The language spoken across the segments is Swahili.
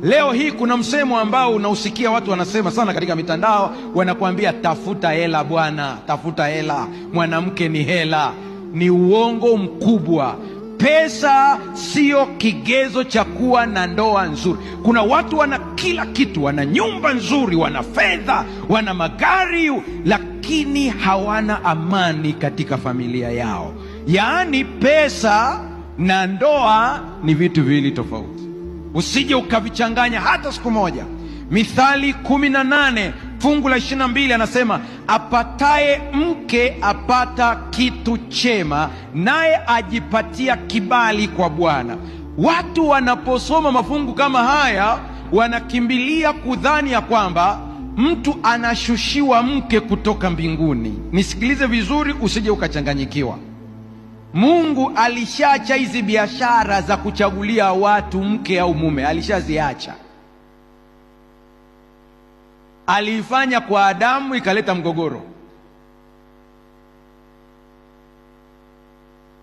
Leo hii kuna msemo ambao unausikia watu wanasema sana katika mitandao, wanakuambia tafuta hela bwana, tafuta hela, mwanamke ni hela. Ni uongo mkubwa. Pesa siyo kigezo cha kuwa na ndoa nzuri. Kuna watu wana kila kitu, wana nyumba nzuri, wana fedha, wana magari, lakini hawana amani katika familia yao. Yaani pesa na ndoa ni vitu viwili tofauti, usije ukavichanganya hata siku moja. Mithali 18 fungu la 22 anasema, apataye mke apata kitu chema, naye ajipatia kibali kwa Bwana. Watu wanaposoma mafungu kama haya wanakimbilia kudhani ya kwamba mtu anashushiwa mke kutoka mbinguni. Nisikilize vizuri, usije ukachanganyikiwa. Mungu alishaacha hizi biashara za kuchagulia watu mke au mume, alishaziacha. Aliifanya kwa Adamu ikaleta mgogoro.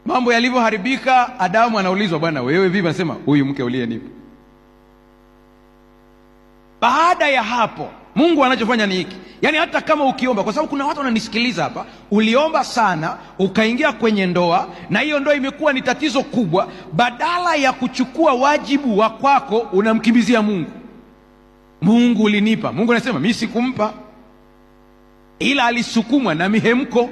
Mambo yalivyoharibika, Adamu anaulizwa, bwana wewe vipi? Anasema huyu mke uliyenipa. Baada ya hapo, Mungu anachofanya ni hiki. Yaani hata kama ukiomba, kwa sababu kuna watu wananisikiliza hapa, uliomba sana ukaingia kwenye ndoa na hiyo ndoa imekuwa ni tatizo kubwa, badala ya kuchukua wajibu wa kwako unamkimbizia Mungu. Mungu ulinipa. Mungu anasema mimi sikumpa, ila alisukumwa na mihemko.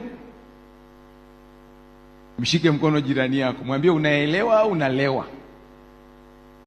Mshike mkono jirani yako, mwambie unaelewa au unalewa.